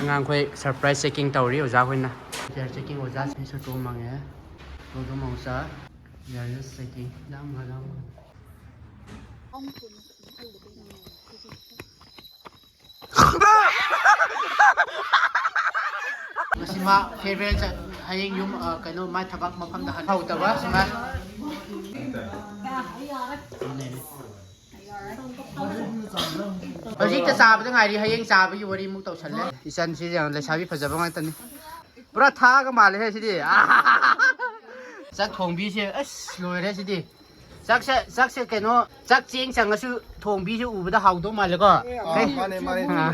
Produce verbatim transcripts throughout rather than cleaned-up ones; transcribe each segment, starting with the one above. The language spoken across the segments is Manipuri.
ꯑꯉꯥꯡꯈꯣꯏ surprise checking ꯇꯧꯔꯤ ꯑꯣꯖꯥ ꯍꯣꯏꯅ꯫ Chair checking ꯑꯣꯖꯥ ꯁꯤꯁꯨ ꯇꯣ ꯃꯪꯉꯦ꯫ ꯇꯣꯗꯣ ꯃꯧꯆꯥ꯫ Chair checking꯫ ꯂꯥꯡꯒ ꯂꯥꯡꯒ꯫ ꯉꯁꯤ ꯃꯥ farewell ꯆꯠ-, ꯍꯌꯦꯡ ꯌꯨꯝ, ꯑ, ꯀꯩꯅꯣ, ꯃꯥꯏ ꯊꯕꯛ ꯃꯐꯝꯗ ꯍꯟꯍꯧꯗꯕ ꯁꯨꯃꯥꯏ꯫ ꯍꯧꯖꯤꯛꯇ ꯆꯥꯕꯗ ꯉꯥꯏꯔꯤ, ꯍꯌꯦꯡ ꯆꯥꯕꯒꯤ ꯋꯥꯔꯤ ꯑꯃꯨꯛ ꯇꯧꯁꯜꯂꯦ꯫ ꯏꯆꯟꯁꯤ ꯌꯦꯡꯉꯣ, ꯂꯩꯁꯥꯕꯤ ꯐꯖꯕ ꯉꯥꯛꯇꯅꯤ꯫ ꯄꯨꯔꯥ ꯊꯥꯒ ꯃꯥꯜꯂꯦꯍꯦ ꯁꯤꯗꯤ꯫ ꯆꯥꯛ ꯊꯣꯡꯕꯤꯁꯦ ꯑꯁ ꯂꯣꯏꯔꯦ ꯁꯤꯗꯤ꯫ ꯆꯥꯛꯁꯦ, ꯆꯥꯛꯁꯦ ꯀꯩꯅꯣ, ꯆꯥꯛ ꯆꯦꯡ ꯆꯪꯉꯁꯨ ꯊꯣꯡꯕꯤꯁꯦ ꯎꯕꯗ ꯍꯥꯎꯗꯧ ꯃꯥꯜꯂꯦꯀꯣ꯫ ꯑꯥ, ꯃꯥꯅꯦ, ꯃꯥꯅꯦ꯫ ꯑꯥ꯫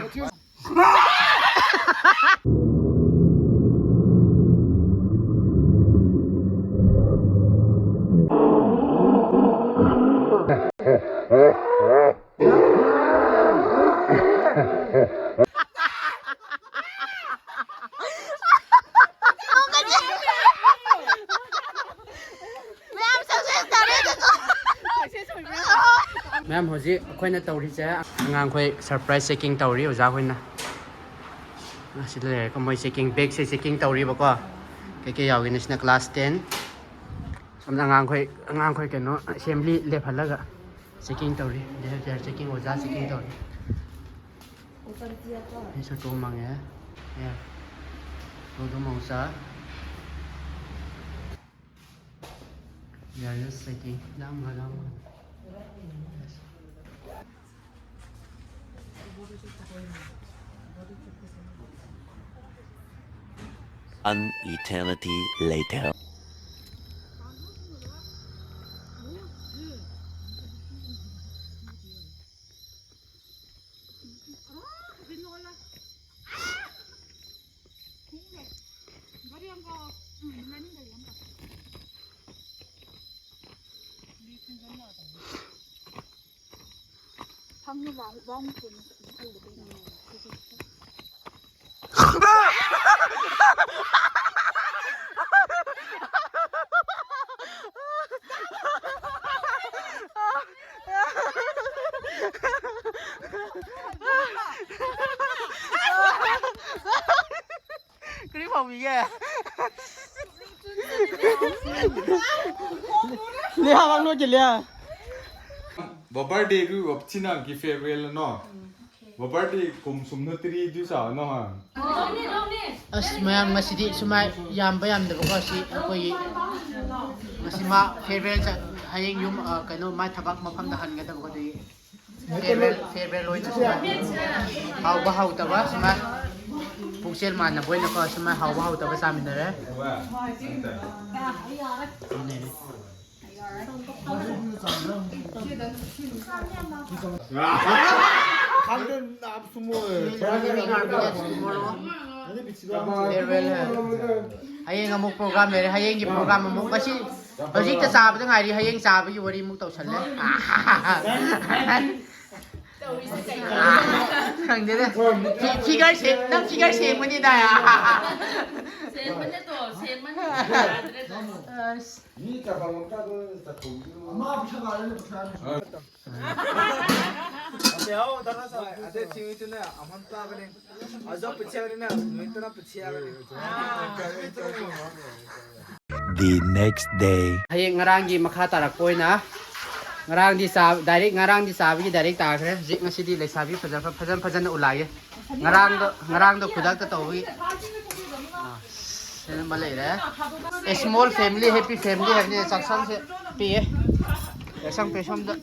ꯃꯌꯥꯝ, ꯍꯧꯖꯤꯛ ꯑꯩꯈꯣꯏꯅ ꯇꯧꯔꯤꯁꯦ ꯑꯉꯥꯡꯈꯣꯏ surprise checking ꯇꯧꯔꯤ ꯑꯣꯖꯥ ꯍꯣꯏꯅ꯫ ꯑꯁꯤꯗ ꯂꯩꯔꯦꯀꯣ, ꯃꯣꯏ checking, bagꯁꯦ checking ꯇꯧꯔꯤꯕꯀꯣ꯫ ꯀꯩꯀꯩ ꯌꯥꯎꯒꯦꯅ, ꯁꯤꯅ class ten꯫ ꯁꯣꯝꯗ ꯑꯉꯥꯡꯈꯣꯏ, ꯑꯉꯥꯡꯈꯣꯏ ꯀꯩꯅꯣ, assembly ꯂꯦꯞꯍꯜꯂꯒ checking ꯇꯧꯔꯤ꯫ Behavior checking, ꯑꯣꯖꯥ checking ꯇꯧꯔꯤ꯫ ꯑꯩꯁꯨ ꯇꯣ ꯃꯪꯉꯦ꯫ ꯑꯦ, ꯇꯣꯗꯣ ꯃꯧꯆꯥ꯫ Behavior checking꯫ ꯂꯥꯡꯒ ꯂꯥꯡꯒ꯫ An eternity later. ꯇꯧꯕꯤꯒꯦ꯫ Lia ꯋꯥꯡꯅꯣꯛꯀꯤ Lia. ꯕꯕꯔ day ꯔꯨ of ꯆꯤꯅꯥꯒꯤ farewell ꯅꯣ꯫ ꯕꯕꯔ ꯗꯦ ꯀꯨꯝ ꯁꯨꯝꯅ ꯇ꯭ꯔꯤ ꯗꯨ ꯆꯥ ꯅꯣ ꯍꯥ꯫ ꯑꯁ ꯃꯌꯥꯝ ꯉꯁꯤꯗꯤ ꯁꯨꯃꯥꯏ ꯌꯥꯝꯕ ꯌꯥꯝꯗꯕꯀꯣ ꯁꯤ ꯑꯩꯈꯣꯏꯒꯤ ꯉꯁꯤ ꯃꯥ ꯐꯦꯌꯔꯋꯦꯜ ꯆꯠ ꯍꯌꯦꯡ ꯌꯨꯝ ꯑ, ꯀꯩꯅꯣ ꯃꯥꯏ ꯊꯕꯛ ꯃꯐꯝꯗ ꯍꯟꯒꯗꯕꯀꯣ ꯑꯗꯨꯒꯤ ꯐꯦꯌꯔꯋꯦꯜ ꯐꯦꯌꯔꯋꯦꯜ ꯑꯣꯏꯅ ꯁꯨꯃꯥꯏ ꯍꯥꯎꯕ ꯍꯥꯎꯇꯕ ꯁꯨꯃꯥꯏ ꯄꯨꯛꯆꯦꯜ ꯃꯥꯟꯅꯕ ꯑꯣꯏꯅꯀꯣ ꯁꯨꯃꯥꯏ ꯍꯥꯎꯕ ꯍꯥꯎꯇꯕ ꯆꯥꯃꯤꯟꯅꯔꯦ꯫ Farewell ꯍꯥꯏ꯫ ꯍꯌꯦꯡ ꯑꯃꯨꯛ ꯄ꯭ꯔꯣꯒ꯭ꯔꯥꯝ ꯂꯩꯔꯦ꯫ ꯍꯌꯦꯡꯒꯤ ꯄ꯭ꯔꯣꯒ꯭ꯔꯥꯝ ꯑꯃꯨꯛ ꯉꯁꯤ ꯍꯧꯖꯤꯛꯇ ꯆꯥꯕꯗ ꯉꯥꯏꯔꯤ꯫ ꯍꯌꯦꯡ ꯆꯥꯕꯒꯤ ꯋꯥꯔꯤ ꯑꯃꯨꯛ ꯇꯧꯁꯜꯂꯦ꯫ ꯈꯪꯗꯦꯗ꯫ ꯐꯤ- ꯐꯤꯒꯔ ꯁꯦꯝ- ꯅꯪ ꯐꯤꯒꯔ ꯁꯦꯝꯒꯅꯤꯗ꯫ ꯁꯦꯝꯕꯅꯦ ꯇꯣ, ꯁꯦꯝꯕꯅꯦ꯫ ꯌꯥꯗ꯭ꯔꯦ ꯇꯣ꯫ ꯑꯁ꯫ ꯃꯤ ꯆꯥꯐꯝ ꯑꯃ ꯆꯥꯗꯣꯏꯅ ꯆꯠꯊꯣꯛꯈꯤꯕ꯫ ꯑꯃ ꯄꯩꯁꯥ ꯂꯥꯛꯑꯦꯅ ꯄꯩꯁꯥ꯫ ꯑꯗꯦ ꯍꯥꯎ ꯗꯔ ꯁꯥ ꯑꯗꯦ ꯆꯤꯡ ꯇꯨꯅ ꯑꯃꯟ ꯇꯥꯕꯅꯦ꯫ ꯑꯖ ꯄꯨꯆꯤꯌꯥꯒꯅꯦ ꯅꯨꯃꯤꯠꯇꯅ ꯄꯨꯆꯤꯌꯥꯒꯅꯦ꯫ The next day. ꯍꯌꯦꯡ ꯉꯔꯥꯡꯒꯤ ꯃꯈꯥ ꯇꯥꯔꯛꯄ ꯑꯣꯏꯅ ꯉꯔꯥꯡꯗꯤ ꯆꯥ- ꯗꯥꯏꯔꯦꯛ ꯉꯔꯥꯡꯗꯤ ꯆꯥꯕꯒꯤ ꯗꯥꯏꯔꯦꯛ ꯇꯥꯈ꯭ꯔꯦ꯫ ꯍꯧꯖꯤꯛ ꯉꯁꯤꯗꯤ ꯂꯩꯁꯥꯕꯤ ꯐꯖ ꯐꯖꯅ ꯐꯖꯅ ꯎꯂꯥꯏꯌꯦ꯫ ꯉꯔꯥꯡꯗꯣ ꯉꯔꯥꯡꯗꯣ ꯈꯨꯗꯛꯇ ꯇꯧꯕꯒꯤ ꯑꯥ, ꯁꯦꯝꯕ ꯂꯩꯔꯦ꯫ A small family, happy family ꯍꯥꯏꯕꯅꯤ ꯆꯥꯛꯁꯪꯁꯦ ꯄꯤꯛꯑꯦ꯫ ꯆꯥꯛꯁꯪ ꯄꯤꯛꯑꯦ ꯁꯣꯝꯗ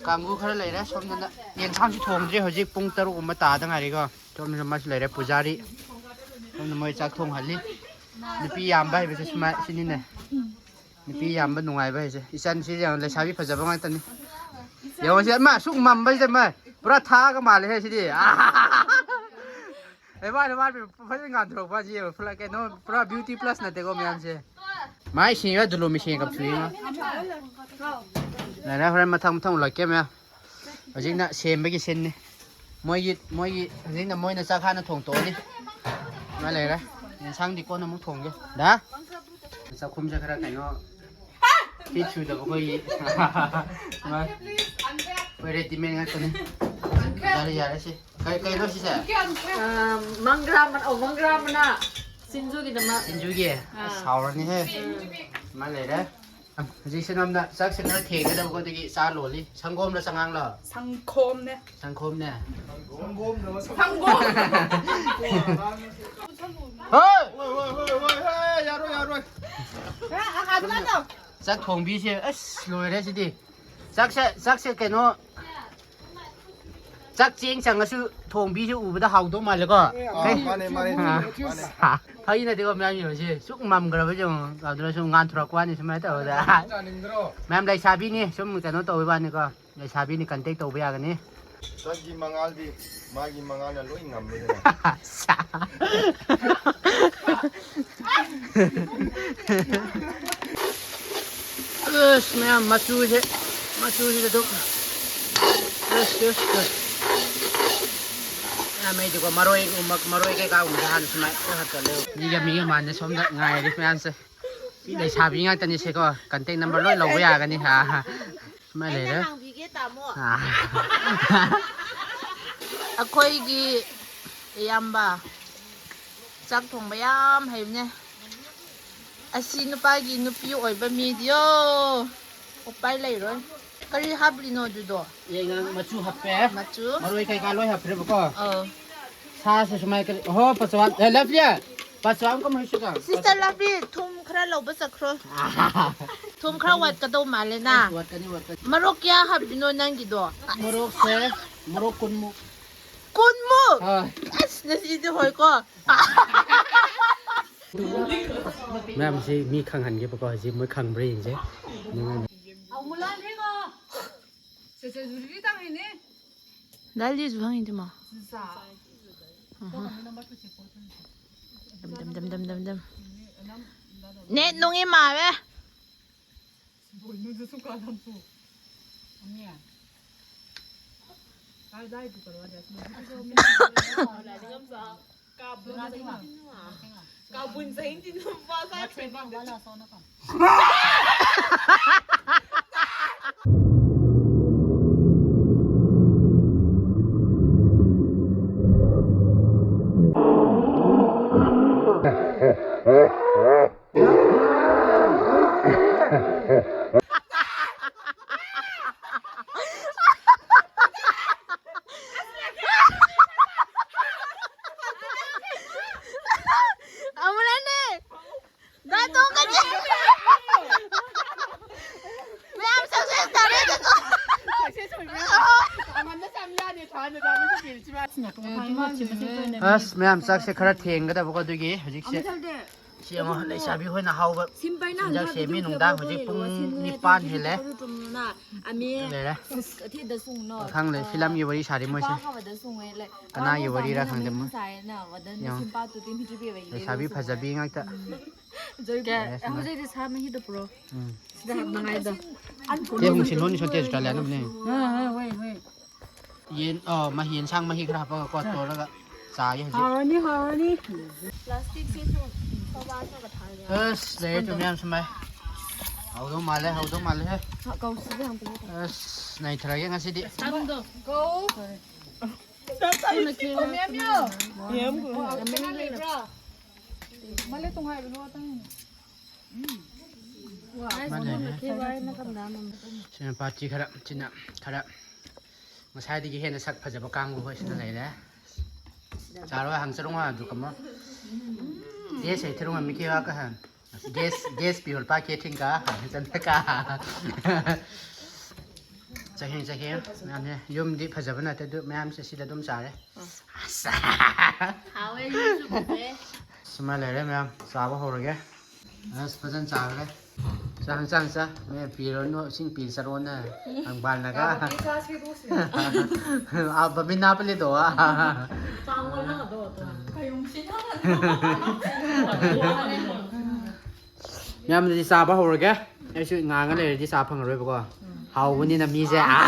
ꯀꯥꯡꯕꯨ ꯈꯔ ꯂꯩꯔꯦ꯫ ꯁꯣꯝꯗꯅ ꯌꯦꯟꯁꯥꯡꯁꯨ ꯊꯣꯡꯗ꯭ꯔꯤ꯫ ꯍꯧꯖꯤꯛ ꯄꯨꯡ ꯇꯔꯨꯛ ꯀꯨꯝꯕ ꯇꯥꯗ ꯉꯥꯏꯔꯤꯀꯣ꯫ ꯁꯣꯝꯗꯁꯨ ꯑꯃꯁꯨ ꯂꯩꯔꯦ ꯄꯨꯖꯥꯔꯤ꯫ ꯁꯣꯝꯗ ꯃꯣꯏ ꯆꯥꯛ ꯊꯣꯡꯍꯜꯂꯤ꯫ ꯅꯨꯄꯤ ꯌꯥꯝꯕ ꯍꯥꯏꯕꯁꯦ ꯁꯨꯃꯥꯏ ꯁꯤꯅꯤꯅꯦ꯫ ꯅꯨꯄꯤ ꯌꯥꯝꯕ ꯅꯨꯡꯉꯥꯏꯕ ꯍꯥꯏꯁꯦ꯫ ꯏꯆꯟꯁꯤ ꯌꯦꯡꯉꯣ, ꯂꯩꯁꯥꯕꯤ ꯐꯖꯕ ꯉꯥꯛꯇꯅꯤ꯫ ꯌꯦꯡꯉꯣ ꯁꯤ, ꯃꯥ ꯑꯁꯨꯛ ꯃꯝꯕꯁꯤꯗ ꯃꯥ ꯄꯨꯔꯥ ꯊꯥꯒ ꯃꯥꯜꯂꯦꯍꯦ ꯁꯤꯗꯤ꯫ ꯑꯦ, ꯃꯥꯅ, ꯃꯥꯅ ꯐꯖꯅ ꯉꯥꯟꯊꯣꯔꯛꯄ ꯁꯤ ꯌꯦꯡꯉꯣ꯫ ꯄꯨꯔꯥ ꯀꯩꯅꯣ, ꯄꯨꯔꯥ beauty plus ꯅꯠꯇꯦꯀꯣ ꯃꯌꯥꯝꯁꯦ꯫ ꯃꯥꯏ ꯁꯤꯒ ꯗꯨꯂꯨꯃꯤ ꯁꯦꯡ ꯀꯞꯊꯣꯛꯏ ꯃꯥ꯫ ꯂꯩꯔꯦ, ꯍꯣꯔꯦꯟ ꯃꯊꯪ ꯃꯊꯪ ꯎꯠꯂꯛꯀꯦ ꯃꯌꯥꯝ꯫ ꯍꯧꯖꯤꯛꯅ ꯁꯦꯝꯕꯒꯤ ꯁꯤꯟꯅꯤ꯫ ꯃꯣꯏꯒꯤ ꯃꯣꯏꯒꯤ ꯍꯧꯖꯤꯛꯅ ꯃꯣꯏꯅ ꯆꯥꯛ ꯍꯥꯟꯅ ꯊꯣꯡꯇꯣꯛꯑꯅꯤ꯫ ꯃꯥ ꯂꯩꯔꯦ꯫ ꯌꯦꯟꯁꯥꯡꯗꯤ ꯀꯣꯟꯅ ꯑꯃꯨꯛ ꯊꯣꯡꯒꯦ꯫ ꯗꯥ? ꯆꯥꯛꯈꯨꯝꯁꯦ ꯈꯔ ꯀꯩꯅꯣ ꯐꯤꯠ ꯁꯨꯗꯕ ꯑꯩꯈꯣꯏꯒꯤ꯫ ꯑꯩꯈꯣꯏ readymade ꯉꯥꯛꯇꯅꯤ꯫ ꯌꯥꯔꯦ, ꯌꯥꯔꯦ ꯁꯤ꯫ ꯀꯩ ꯀꯩꯅꯣ ꯁꯤꯁꯦ? ꯑ, ꯃꯪꯒ꯭ꯔꯥ ꯃꯅꯥ, ꯑꯧ, ꯃꯪꯒ꯭ꯔꯥ ꯃꯅꯥ ꯁꯤꯡꯖꯨꯒꯤꯗꯃꯛ꯫ ꯁꯤꯡꯖꯨꯒꯤ? ꯑꯥ꯫ ꯑꯁ, ꯍꯥꯎꯔꯅꯤꯍꯦ꯫ ꯎꯝ꯫ ꯑꯃ ꯂꯩꯔꯦ꯫ ꯍꯧꯖꯤꯛꯁꯦ ꯅꯝꯅ ꯆꯥꯛꯁꯦ ꯈꯔ ꯊꯦꯡꯒꯗꯕꯀꯣ, ꯑꯗꯨꯒꯤ ꯆꯥ ꯂꯣꯜꯂꯤ꯫ ꯁꯪꯒꯣꯝꯂ ꯆꯉꯥꯡꯂꯣ? ꯁꯪꯈꯣꯝꯅꯦ꯫ ꯁꯪꯈꯣꯝꯅꯦ꯫ ꯁꯪꯒꯣꯝ꯫ ꯍꯣꯏ! ꯍꯣꯏ, ꯍꯣꯏ, ꯍꯣꯏ, ꯍꯣꯏ, ꯍꯣꯏ, ꯌꯥꯔꯣꯏ, ꯌꯥꯔꯣꯏ꯫ ꯆꯥꯛ ꯊꯣꯡꯕꯤꯁꯦ ꯑꯁ ꯂꯣꯏꯔꯦ ꯁꯤꯗꯤ꯫ ꯆꯥꯛꯁꯦ, ꯆꯥꯛꯁꯦ ꯀꯩꯅꯣ, ꯆꯥꯛ ꯆꯦꯡ ꯆꯪꯉꯁꯨ ꯊꯣꯡꯕꯤꯁꯦ ꯎꯕꯗ ꯍꯥꯎꯗꯧ ꯃꯥꯜꯂꯦꯀꯣ꯫ ꯑꯥ, ꯀꯩ? ꯃꯥꯅꯦ, ꯃꯥꯅꯦ꯫ ꯑꯥ, ꯐꯥꯒꯤ ꯅꯠꯇꯦꯀꯣ, ꯃꯌꯥꯝ ꯌꯦꯡꯉꯨꯁꯦ꯫ ꯁꯨꯛ ꯃꯝꯈ꯭ꯔꯕ ꯌꯦꯡꯉꯣ꯫ ꯑꯗꯨꯅ ꯁꯨꯝ ꯉꯥꯟꯊꯣꯔꯛꯄ ꯋꯥꯅꯤ ꯁꯨꯃꯥꯏꯅ ꯇꯧꯕꯗ꯫ ꯆꯥꯅꯤꯡꯗ꯭ꯔꯣ? ꯃꯌꯥꯝ ꯂꯩꯁꯥꯕꯤꯅꯤ ꯁꯨꯝ ꯀꯩꯅꯣ ꯇꯧꯕꯩ ꯋꯥꯅꯤꯀꯣ꯫ ꯂꯩꯁꯥꯕꯤꯅꯤ, contact ꯇꯧꯕ ꯌꯥꯒꯅꯤ꯫ ꯆꯥꯛꯀꯤ ꯃꯉꯥꯜꯗꯤ ꯃꯥꯒꯤ ꯃꯉꯥꯜꯅ ꯂꯣꯏ ꯉꯝꯃꯦꯗꯅ꯫ ꯑꯁ, ꯃꯌꯥꯝ ꯃꯆꯨꯁꯦ, ꯃꯆꯨꯁꯤꯗ ꯑꯗꯨꯝ꯫ ꯑꯁ, ꯑꯁ, ꯑꯁ꯫ ꯃꯌꯥꯝ ꯑꯩꯗꯤꯀꯣ ꯃꯔꯣꯏꯒꯨꯝꯕ, ꯃꯔꯣꯏ ꯀꯩꯀꯥꯒꯨꯝꯕꯗ ꯍꯥꯟꯅ ꯁꯨꯃꯥꯏꯅ ꯂꯣꯏ ꯍꯥꯞꯆꯜꯂꯦ꯫ ꯃꯤꯒ ꯃꯤꯒ ꯃꯥꯟꯅ ꯁꯣꯝꯗ ꯉꯥꯏꯔꯤ ꯃꯌꯥꯝꯁꯦ꯫ ꯂꯩꯁꯥꯕꯤ ꯉꯥꯛꯇꯅꯤꯁꯦꯀꯣ, contact number ꯂꯣꯏ ꯂꯧꯕ ꯌꯥꯒꯅꯤ꯫ ꯍꯥ, ꯍꯥ꯫ ꯁꯨꯃꯥꯏꯅ ꯑꯩꯅ ꯂꯩꯔꯦ꯫ ꯍꯥꯡꯕꯤꯒꯦ, ꯇꯥꯃꯣ꯫ ꯑꯥ꯫ ꯑꯩꯈꯣꯏꯒꯤ ꯏꯌꯥꯝꯕ ꯆꯥꯛ ꯊꯣꯡꯕ ꯌꯥꯝ ꯍꯩꯕꯅꯦ꯫ ꯑꯁꯤ ꯅꯨꯄꯥꯒꯤ ꯅꯨꯄꯤ ꯑꯣꯏꯕ ꯃꯤꯗꯤꯌꯣ, ꯎꯄꯥꯏ ꯂꯩꯔꯣꯏ꯫ ꯀꯔꯤ ꯍꯥꯞꯂꯤꯅꯣ ꯑꯗꯨꯗꯣ? ꯌꯥꯏꯉꯪ ꯃꯆꯨ ꯍꯥꯞꯄꯦ꯫ ꯃꯆꯨ꯫ ꯃꯔꯣꯏ ꯀꯩꯀꯥ ꯂꯣꯏ ꯍꯥꯞꯈ꯭ꯔꯦꯕꯀꯣ꯫ ꯑꯧ꯫ ꯁꯥꯁꯦ ꯁꯨꯃꯥꯏꯅ ꯀꯔꯤ, ꯑꯣꯍꯣ, ꯄꯆꯋꯥꯟ, ꯑꯦ, ꯂꯞꯂꯤ, ꯄꯆꯋꯥꯟ ꯀꯃꯥꯏ ꯁꯨꯒ? Sister ꯂꯞꯂꯤ, ꯊꯨꯝ ꯈꯔ ꯂꯧꯕ ꯆꯠꯈ꯭ꯔꯣ꯫ ꯊꯨꯝ ꯈꯔ ꯋꯥꯠꯀꯗꯧ ꯃꯥꯜꯂꯦꯅ꯫ ꯑꯁ, ꯋꯥꯠꯀꯅꯤ, ꯋꯥꯠꯀꯅꯤ꯫ ꯃꯔꯣꯛ ꯀꯌꯥ ꯍꯥꯞꯄꯤꯅꯣ ꯅꯪꯒꯤꯗꯣ? ꯃꯔꯣꯛꯁꯦ, ꯃꯔꯣꯛ ꯀꯨꯟꯃꯨꯛ꯫ ꯀꯨꯟꯃꯨꯛ? ꯍꯣꯏ꯫ ꯑꯁ, ꯉꯁꯤꯗꯤ ꯍꯣꯏꯀꯣ꯫ ꯃꯌꯥꯝꯁꯤ ꯃꯤ ꯈꯪꯍꯟꯒꯦꯕꯀꯣ, ꯍꯧꯖꯤꯛ ꯃꯣꯏ ꯈꯪꯕ꯭ꯔꯥ ꯌꯦꯡꯁꯦ꯫ ꯗꯥꯜꯗꯤꯁꯨ ꯈꯪꯉꯤꯗꯤ ꯃꯥ꯫ ꯑꯍ꯫ ꯗꯝ, ꯗꯝ, ꯗꯝ, ꯗꯝ, ꯗꯝ, ꯗꯝ꯫ ꯅꯦꯠ ꯅꯨꯡꯉꯤ ꯃꯥꯜꯂꯦ꯫ ꯃꯌꯥꯝ success ꯇꯥꯔꯦ ꯑꯗꯨꯗꯣ꯫ Success ꯑꯣꯏꯕ꯭ꯔꯥ? ꯑꯃꯟꯅ ꯆꯥꯕ ꯌꯥꯗꯦ, ꯊꯥꯅ ꯆꯥꯕ ꯆꯠꯄꯤꯔꯁꯤ ꯃꯥ꯫ ꯑꯁ, ꯃꯌꯥꯝ ꯆꯥꯛꯁꯦ ꯈꯔ ꯊꯦꯡꯒꯗꯕꯀꯣ, ꯑꯗꯨꯒꯤ ꯍꯧꯖꯤꯛꯁꯦ ꯁꯤ ꯑꯃ ꯂꯩꯁꯥꯕꯤ ꯍꯣꯏꯅ ꯍꯥꯎꯕ ꯆꯤꯟꯖꯥꯛ ꯁꯦꯝꯃꯤ ꯅꯨꯡꯗꯥꯡ ꯍꯧꯖꯤꯛ ꯄꯨꯡ ꯅꯤꯄꯥꯟ ꯍꯦꯜꯂꯦ꯫ ꯂꯩꯔꯦ꯫ ꯃꯊꯪꯗ ꯐꯤꯂꯝꯒꯤ ꯋꯥꯔꯤ ꯁꯥꯔꯤ ꯃꯣꯏꯁꯦ꯫ ꯀꯅꯥꯒꯤ ꯋꯥꯔꯤꯔꯥ ꯈꯪꯗꯦ ꯃꯣꯏ꯫ ꯌꯦꯡꯉꯣ꯫ ꯂꯩꯁꯥꯕꯤ ꯐꯖꯕꯤ ꯉꯥꯛꯇ꯫ ꯍꯧꯖꯤꯛꯇꯤ ꯁꯥ ꯃꯍꯤꯗꯣ ꯄꯨꯔꯛꯑꯣ꯫ ꯎꯝ꯫ ꯁꯤꯗ ꯍꯥꯞꯅꯉꯥꯏꯗꯣ꯫ ꯇꯦ ꯍꯣꯡ ꯁꯤꯜꯍꯣꯟ ꯁꯣꯟꯇꯦꯁꯨ ꯇꯥꯜꯂꯦ ꯑꯅꯝꯕꯅꯦ꯫ ꯍꯣꯏ, ꯍꯣꯏ, ꯍꯣꯏ, ꯍꯣꯏ꯫ ꯌꯦꯟ, ꯑ, ꯃꯍꯤ ꯌꯦꯟꯁꯥꯡ ꯃꯍꯤ ꯈꯔ ꯍꯥꯞꯄꯒꯀꯣ, ꯇꯧꯔꯒ ꯆꯥꯒꯦ ꯍꯧꯖꯤꯛ꯫ ꯍꯥꯎꯔꯅꯤ, ꯍꯥꯎꯔꯅꯤ꯫ ꯑꯁ, ꯂꯩꯔꯦ ꯇꯨ ꯃꯌꯥꯝ ꯁꯨꯃꯥꯏ꯫ ꯍꯧꯗꯧ ꯃꯥꯜꯂꯦ, ꯍꯧꯗꯧ ꯃꯥꯜꯂꯦꯍꯦ꯫ ꯑꯁ, ꯅꯩꯊꯔꯒꯦ ꯉꯁꯤꯗꯤ꯫ ꯃꯌꯥꯝ ꯌꯥꯎ꯫ ꯃꯌꯥꯝ ꯂꯩꯕ꯭ꯔꯣ? ꯃꯥ ꯂꯩꯔꯦ꯫ ꯁꯤꯅ ꯄꯥꯔꯇꯤ ꯈꯔ, ꯁꯤꯅ ꯈꯔ ꯉꯁꯥꯏꯗꯒꯤ ꯍꯦꯟꯅ ꯁꯛ ꯐꯖꯕ ꯀꯥꯡꯕꯨ ꯍꯣꯏ ꯁꯤꯗ ꯂꯩꯔꯦ꯫ ꯆꯥꯔꯣꯏ ꯍꯥꯡ ꯆꯠꯔꯨ ꯉꯥ ꯑꯗꯨ ꯀꯃ꯫ ꯒꯦꯁ ꯍꯩ ꯊꯤꯔꯨ ꯉꯝꯃꯤ ꯀꯦ ꯀ ꯍꯥ꯫ ꯒꯦꯁ, ꯒꯦꯁ ꯄꯤꯌꯣꯔ ꯄꯥ ꯀꯦ ꯊꯤꯡ ꯀ ꯍꯥ ꯆꯟ ꯀ꯫ ꯆꯍꯤ ꯆꯍꯤ ꯃꯌꯥꯝꯁꯦ ꯌꯨꯝꯗꯤ ꯐꯖꯕ ꯅꯠꯇꯦ ꯑꯗꯨ ꯃꯌꯥꯝꯁꯦ ꯁꯤꯗ ꯑꯗꯨꯝ ꯆꯥꯔꯦ꯫ ꯑꯁ꯫ ꯍꯥꯎꯋꯦ, ꯅꯣꯏꯁꯨ ꯐꯖꯩ꯫ ꯁꯤꯃ ꯂꯩꯔꯦ ꯃꯌꯥꯝ, ꯆꯥꯕ ꯍꯧꯔꯒꯦ꯫ ꯑꯁ, ꯐꯖꯅ ꯆꯥꯈ꯭ꯔꯦ꯫ ꯆꯥꯡ, ꯆꯥꯡ, ꯆꯥ꯫ ꯃꯦ ꯄꯤꯔꯣꯅꯨ, ꯏꯁꯤꯡ ꯄꯤ ꯆꯠꯔꯣꯅ꯫ ꯍꯪꯕꯥꯜꯅꯒ꯫ ꯑꯥ, ꯕꯕꯤꯅꯥ ꯄꯂꯦꯗꯣ꯫ ꯃꯌꯥꯝꯗꯗꯤ ꯆꯥꯕ ꯍꯧꯔꯒꯦ꯫ ꯑꯩꯁꯨ ꯉꯥꯡꯉ ꯂꯩꯔꯗꯤ ꯆꯥ ꯐꯪꯉꯔꯣꯏꯕꯀꯣ꯫ ꯍꯥꯎꯕꯅꯤꯅ ꯃꯤꯁꯦ꯫ ꯑꯥ꯫